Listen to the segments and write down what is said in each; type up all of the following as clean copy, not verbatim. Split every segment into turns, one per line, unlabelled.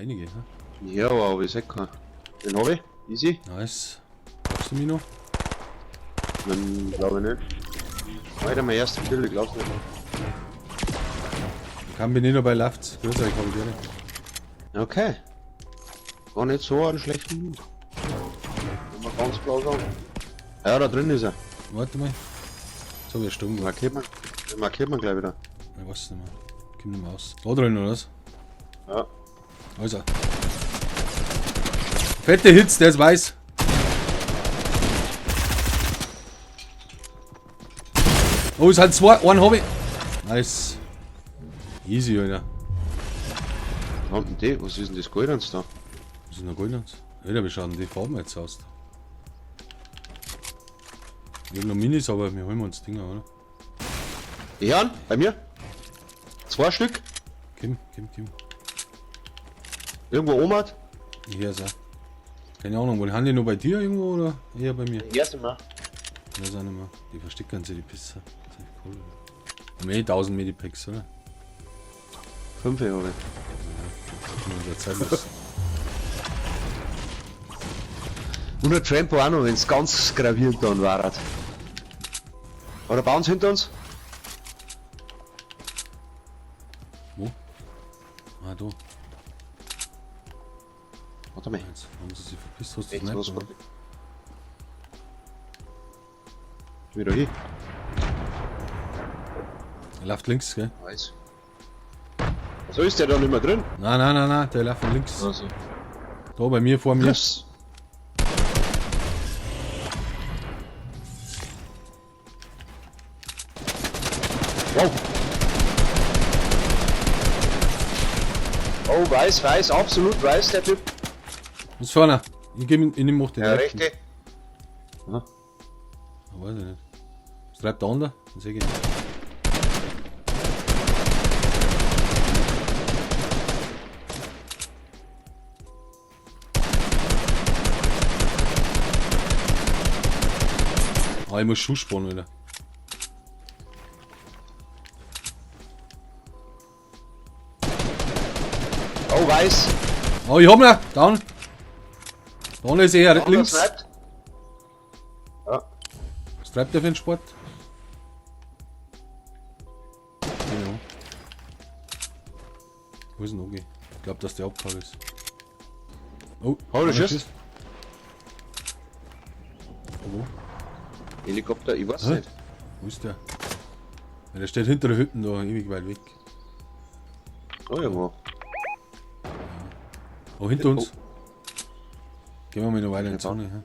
Einige, hä?
Ja, aber ich seh keinen. Den hab ich. Easy.
Nice. Brauchst du mich noch?
Nein, glaube ich nicht. Alter, mein erster Kill, ich glaub's nicht.
Ich kann mich nicht dabei läuft's. Grüß euch, hab ich gerne.
Okay. War nicht so einen schlechten Move. Kann man ganz klar sagen. Ja, da drin ist er.
Warte mal. So wie stumm.
Markiert man. Den markiert man gleich wieder.
Ich weiß nicht mehr. Komm nicht mehr aus. Da drin, oder was?
Ja.
Also. Fette Hits, der ist weiß. Oh, es hat zwei. Einen hab ich. Nice. Easy, Alter.
Was haben denn die? Was ist denn das Goldens da?
Was ist denn da Goldens? Alter, wie schauen denn die Farben jetzt aus? Ich hab noch Minis, aber wir holen uns Dinger, oder?
Die Herren, bei mir. Zwei Stück.
Kim, Kim, Kim.
Irgendwo oben hat.
Hier ist er. Keine Ahnung, wo haben die nur bei dir irgendwo oder eher bei mir?
Hier sind wir.
Ich weiß auch nicht mehr. Die verstecken sich, die Pisser. Das ist echt cool. Haben wir eh 1000 Medipacks, oder?
5 habe ich.
Ja, das ist Zeit.
Und ein Trampo auch noch, wenn es ganz gravierend dann war. Oder bauen sie hinter uns?
Wo? Ah, da.
Warte mal.
Jetzt haben sie sich verpisst. Hast du
Echt,
das
was
nicht? Oder?
Wieder hin.
Er läuft links, gell?
Weiß. So ist der da nicht mehr drin?
Nein, nein, nein, nein, der läuft von links.
Also.
Da bei mir, vor mir.
Yes. Wow. Oh, weiß, weiß, absolut weiß der Typ.
Was vorne? Ich geb ihm, ich nehm auch den
Ja,
rechten.
rechte. Aha.
Ah, weiß ich nicht. Was treibt der andere? Den seh ich nicht. Ah, ich muss Schuh sparen, Alter.
Oh, weiß.
Oh, ich hab ihn! Down! Down ist eher
Down,
links.
der sniped. Ja.
Was treibt der für einen Sport? Genau. Wo ist denn Ogi? Ich glaub, dass der abgehauen ist. Oh,
Oh, der
einer
schießt.
schießt. Oh, wo?
Helikopter, ich weiß
Hä?
nicht.
Wo ist der? Ja, der steht hinter der Hütte da, ewig weit weg.
Oh, irgendwo.
Oh, hinter uns. Gehen wir mal noch weiter in die
Ja.
Sonne.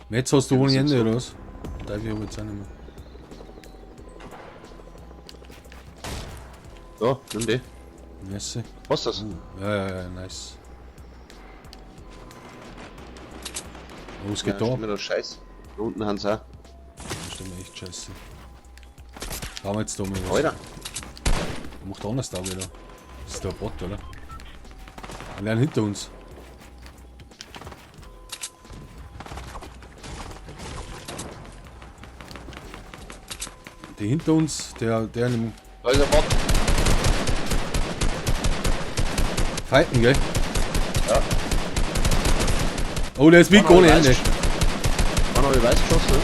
Hä? Jetzt hast du
Ja,
ohne
das
Ende,
sind so.
oder was? Darf ich aber jetzt auch nicht mehr.
Da, nimm die.
Nice.
Was ist das?
Ja, ja, ja, nice. Oh, es geht
Ja,
da ab.
stimmt, das Scheiß. Da unten haben sie auch.
Das stimmt echt scheiße. Schauen wir jetzt da mal was.
Alter.
Macht anders da wieder. Das ist der Bot, oder? Allein hinter uns. Der hinter uns, der in dem
Da ist ein Bot.
Fighten, gell?
Ja.
Oh, der ist weak
Einer
ohne
hab
Ende.
ich weiß- Einer hab ich weiß geschossen, ne?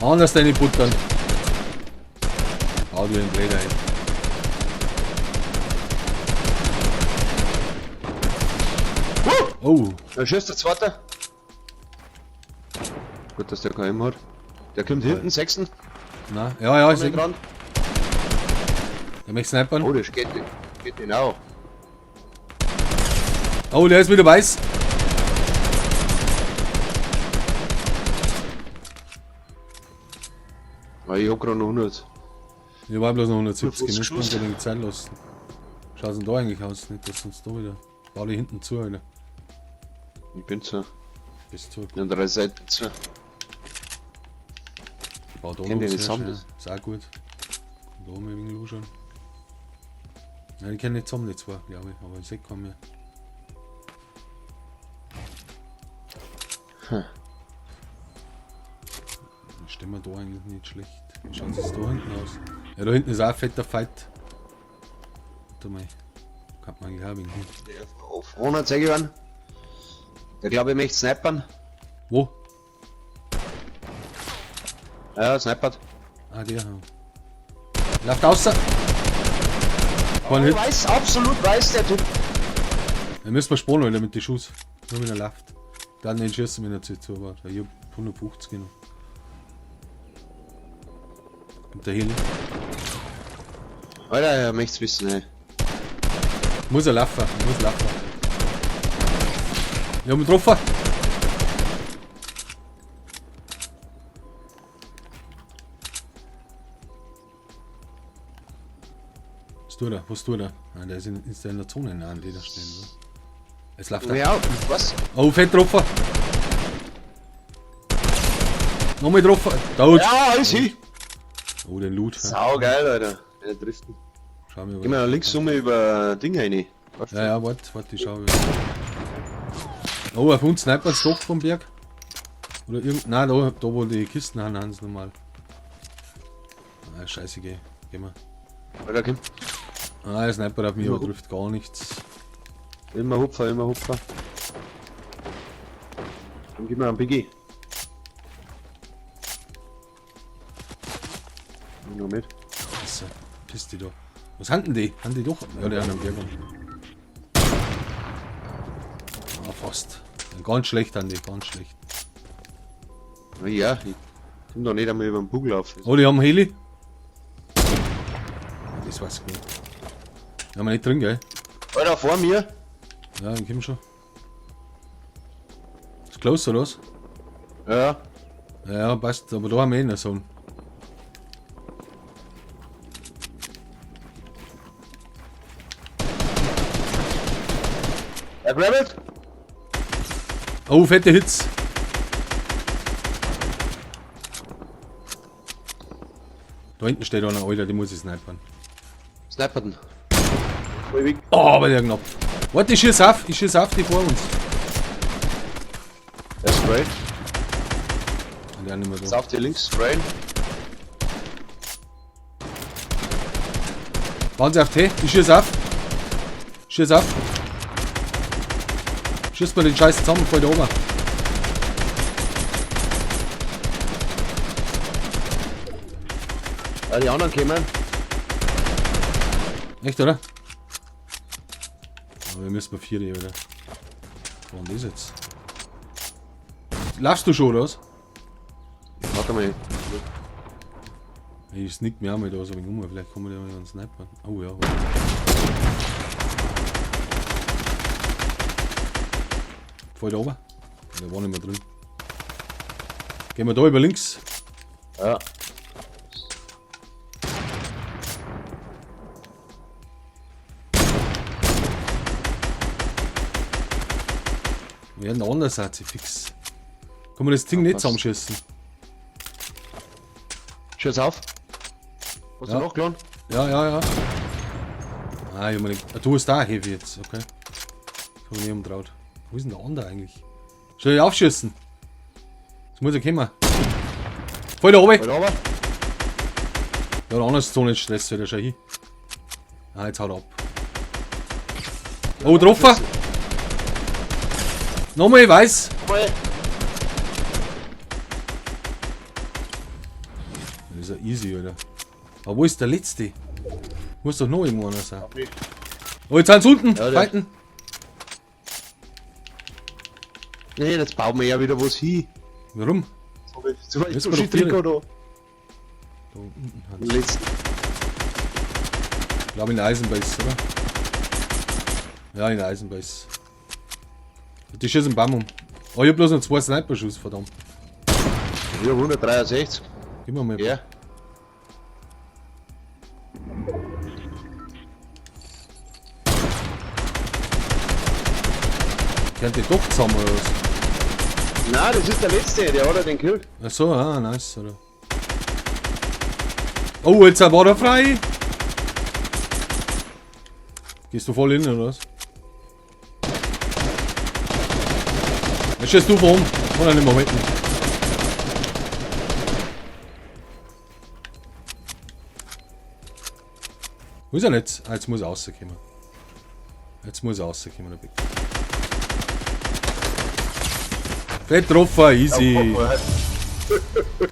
Anders deine Buttern. Hau dir den Blöder ein. Oh,
Da schießt der zweite. Gut, dass der keinen hat. Der kommt hinten, sechsten.
na, ja, ja, ich
Vorne
seh.
dran.
Der möchte snipern.
Oh, das geht genau.
Oh, der ist wieder weiß.
Ah, ich hab grad noch 100.
Ich war bloß noch 170,
150
nicht
Schuss.
unbedingt Zeit lassen. Schaut denn da eigentlich aus? Nicht, dass uns da wieder. Bau die hinten zu, Alter.
Ich bin zu.
Bist zu.
An drei Seiten zu.
Bau da
Kenn
noch
die nicht
zuerst,
zusammen,
ja.
das?
Ist auch gut. Und da oben ein wenig luschern. Nein, die kennen nicht zusammen, die zwei, glaube ich. Aber ich seh keinen mehr. Stehen wir da eigentlich nicht schlecht. Wie schaut es da hinten aus? Ja, da hinten ist auch ein fetter Fight. Warte mal. Kann man eigentlich auch hin.
Auf 100 zeig ich an. Der glaube ich möchte snipern.
Wo?
Ja, snipert.
Ah, der. Ja. Läuft außer. Kein Hit.
Weiß, absolut weiß der Typ.
Da müssen wir sparen, Alter, mit den Schuss. Nur wenn er läuft. Dann den schießen wir natürlich zu, aber ich hab 150 noch. Und der Heli.
Alter, er möchte wissen, ey.
Muss er laufen, muss laufen. Ich hab ihn getroffen. Was tut er? Was tut er? Nein, der ist der in der Zone. Nein, die da stehen, oder? Es läuft er.
Ja, was?
Oh, fett getroffen. Nochmal getroffen. Tot.
Ja, ist sie.
Oh, den Loot.
Sau geil, Alter. Der trifft ihn.
Schau mir
Geh mal links um über Ding rein.
Ja, ja, warte, warte, ich schau. Oh, auf uns snipert doch vom Berg. Oder irgend. Nein, da, da wo die Kisten haben, haben sie nochmal. Ah, scheiße, geh. Geh mal.
Alter, komm.
Ah, der Sniper auf mich, aber trifft gar nichts.
Immer Hupfer, immer Hupfer. Dann gib mir einen Biggie. Nur mit.
So, piss die da. Was haben denn die? Haben die doch? Ja, die haben einen Berg. Ah, fast. Ganz schlecht haben die, ganz schlecht.
Ja, ich komm doch nicht einmal über den Bugel auf.
Oh, die haben Heli. Das weiß ich nicht. Haben wir nicht drin, gell?
Alter, vor mir.
Ja, ich komm schon. Ist close, oder was?
Ja.
Ja, passt, aber da haben wir eh noch so einen.
Er grabbelt.
Oh, fette Hits. Da hinten steht einer, Alter, die muss ich snipern.
Sniperten.
Oh, aber der knapp. Warte, ich schieß auf, die vor uns.
Er sprayt.
Der nicht mehr
Ist
da.
auf die links, sprayen.
Bauen Sie auf T, ich schieß auf. Schieß auf. Schieß mal den Scheiß zusammen voll da oben.
Ja, die anderen kommen.
Echt, oder? Aber wir müssen bei 4, oder? Wo war denn das jetzt? Laufst du schon, oder was?
Warte mal.
Ich sneak mir auch mal da so ein wenig um, vielleicht kommen wir da mal einen Sniper. Oh ja, warte. Voll da oben. Der war nicht mehr drin. Gehen wir da über links.
Ja.
Ja, ein anderer Satz, fix. Kann man das Ding
Ja,
nicht
passt.
zusammenschießen?
Schieß auf. Hast
Ja.
du noch geladen?
Ja, ja, ja. Ah, ich hab mir nicht. Ah, du hast da Heavy jetzt, okay. Ich hab mich nicht umtraut. Wo ist denn der andere eigentlich? Soll ich aufschießen? Das muss ja kommen. Voll da oben!
Alter, aber.
Ja, der andere ist so nicht Stress, wieder schau hin. Ah, jetzt haut er ab. Oh, getroffen! Nochmal, ich weiß! Das ist ja easy, Alter. Aber wo ist der letzte? Muss doch noch irgendwo einer sein. Oh, jetzt sind sie unten!
Ja, der-
Fighten!
Nee, jetzt bauen wir ja wieder was hin.
Warum?
So weit
Müssen
so
wir doch
Trikot da.
Da unten
Den letzten.
Ich glaube in der Eisenbase, oder? Ja, in der Eisenbase. Die schießen Baum um. Oh, ich hab bloß noch 2 Sniper-Schuss, verdammt.
Ich hab 163.
Gib mir mal.
Ja.
Kennt die doch zusammen, oder was?
Nein, das ist der letzte, der hat er den gekillt.
Ach so, ah, nice, oder? Oh, jetzt war er frei! Gehst du voll hin, oder was? Jetzt stehst du vor oben. Kann er nicht mehr halten. Wo ist er jetzt? Ah, jetzt muss er rauskommen. Jetzt muss er rauskommen, der Big. Fett getroffen, easy.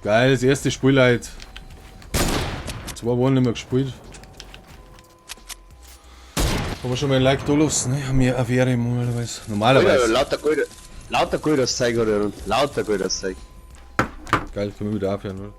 Geil, das erste Spiel heute. 2 Wochen nicht mehr gespielt. Aber schon mal ein Like da lassen, ne? Haben wir eine Wäre normalerweise. Normalerweise.
Alter, lauter Gold, lauter Gold aus Zeug hat er und lauter Gold aus Zeug.
Geil, können wir wieder aufhören, oder?